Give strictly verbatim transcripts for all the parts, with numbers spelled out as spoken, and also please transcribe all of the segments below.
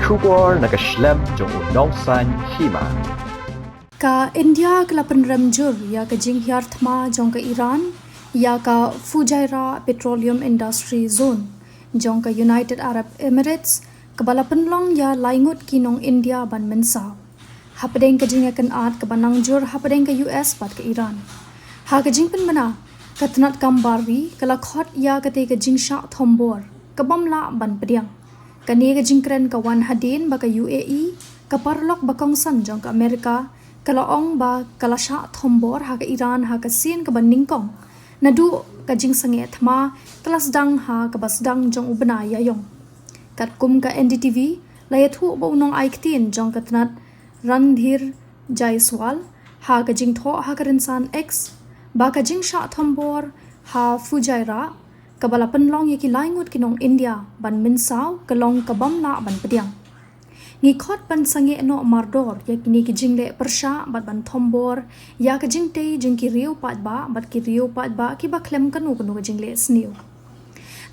Khubor na ka shlem jong u nongsan hima. Ka India ka la pynrem jur ïa ka jinghiar thma jong ka Iran ïa ka Fujairah Petroleum Industry Zone jong ka United Arab Emirates, kaba la pynlong ïa laingut ki nong India ban mynsaw. Hapdeng ka jingïakynad kaba nangjur hapdeng ka U S bad ka Iran. Ha ka jingpynbna, ka tnat kam bar ri ka la khot ïa kata ka jingshah thombor ka bym lah ban pdiang. Kane ka jingkren ka wan hadien ba ka U A E, ka paralok ba kongsan jong ka Amerika, ka la ong ba ka la shah thombor ha ka Iran ha ka sien kaba nyngkong naduh ka jingsangeh thma ka la sdang ha kaba sdang jong u bnai Ïaïong. Katkum ka N D T V, la ïathuh ba u nongai ktien jong ka tnat, Randhir Jaiswal, ha ka jingthoh ha ka rynsan X, ba ka jingshah thombor ha Fujairah, kaba la pynlong ïa ki laingut ki nong India ban mynsaw, ka long ka bym lah ban pdiang. Ngi khot ban sangeh noh mardor ïa kine ki jingleh pyrshah bad ban thombor ïa ka jingtei jong ki riew paidbah bad ki riew paidbah kiba khlem kano kano ka jingleh sniew.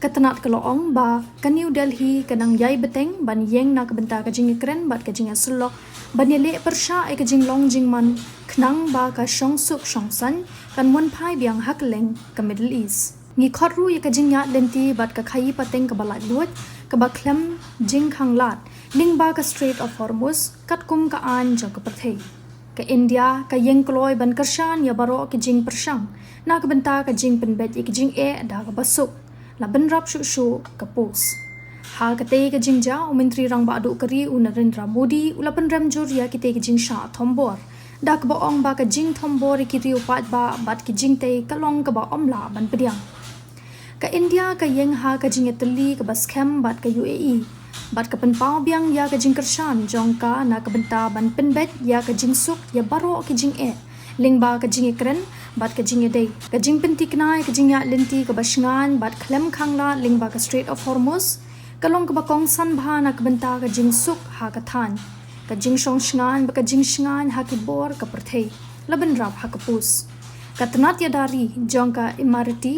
Ka tnat ka la ong ba ka New Delhi ka nang ïai bteng ban ïeng na ka bynta ka jingïakren bad ka jingïasyllok ban ïaleh pyrshah ïa ka jinglong jingman, khnang ba ka shongsuk shongsaiñ kan wan phai biang ha kylleng ka Middle East. Ngi khot ruh ïa ka jingïaid lynti bad ka khaïi pateng kaba laitluid, kaba khlem jingkhanglad lyngba ka Strait of Hormuz katkum ka aiñ jong ka pyrthei. Ka India ka ïeng kloi ban kyrshan ïa baroh ki jingpyrshang na ka bynta ka jingpynbeit ïa ki jingeh da kaba suk, la bynrap shuh shuh ka Post. Ha katei ka jingjia, u Myntri Rangbah Duh ka ri, u Narendra Modi, u la pynrem jur ïa kitei ki jingshah thombor da kaba ong ba ka jingthombor ïa ki riew paidbah bad ki jingtei ka long kaba ym lah ban pdiang. Ka India ka ïeng ha ka jingïatylli kaba skhem bad ka U A E bad ka pynpaw biang ïa ka jingkyrshan jong ka na ka bynta ban pynbeit ïa ka jingsuk ïa baroh ki jingeh lyngba ka jingïakren bad ka jingïadei. Ka jingpyntikna ïa ka jingïaid lynti kaba shngaiñ bad khlem khanglad lyngba ka Strait of Hormuz ka long kaba kongsan bha na ka bynta ka jingsuk ha ka thaiñ, ka jingshong shngaiñ bad ka jingshngaiñ ha ki bor ka pyrthei, la bynrap ha ka Post. Ka tnat ïada ri jong ka Emirati,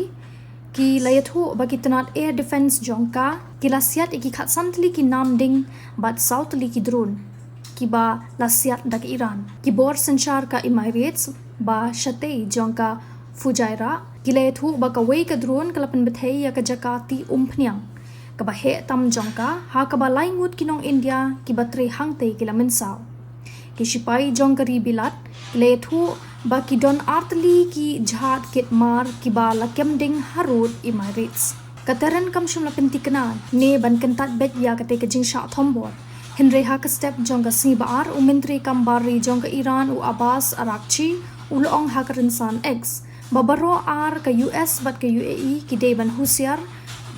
ki la ïathuh ba ki tnat air defence jong ka ki la siat ïa ki khatsan tylli ki nam ding bad saw tylli ki drone kiba la siat da ka Iran. Ki bor synshar ka Emirates ba shatei jong ka Fujairah ki la ïathuh ba kawei ka drone ka la pynbthei ïa ka jaka tih umphniang kaba heh tam jong ka, ha kaba laingut ki nong India kiba trei hangtei ki la mynsaw. Ki shipai jong ka ri Bilat ki la ïathuh ba ki don ar tylli ki jhad kit mar kiba la kem ding harud Emirates. Ka Tehran kam shym la pyntikna ne ban kyntait beit ïa katei ka jingshah thombor. Hynrei ha ka step jong ka sngi ba ar, u Myntri Kam Bar Ri jong ka Iran, u Abbas Araghchi, u la ong ha ka rynsan X ba baroh ar ka U S bad ka U A E ki dei ban husiar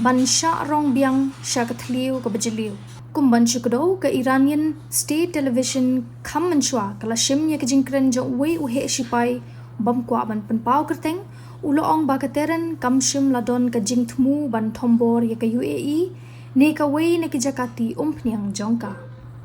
ban shah rong biang sha ka thliew kaba jylliew. Kum ban shu kdew, ka Iranian State Television kham mynshuwa ka la shim ïa ka jingkren jong uwei u heh shipai bym kwah ban pynpaw kyrteng, u la ong ba ka Tehran kam shym la don ka jingthmu ban thombor ïa ka U A E ne kawei na ki jaka tih umphniang jong ka.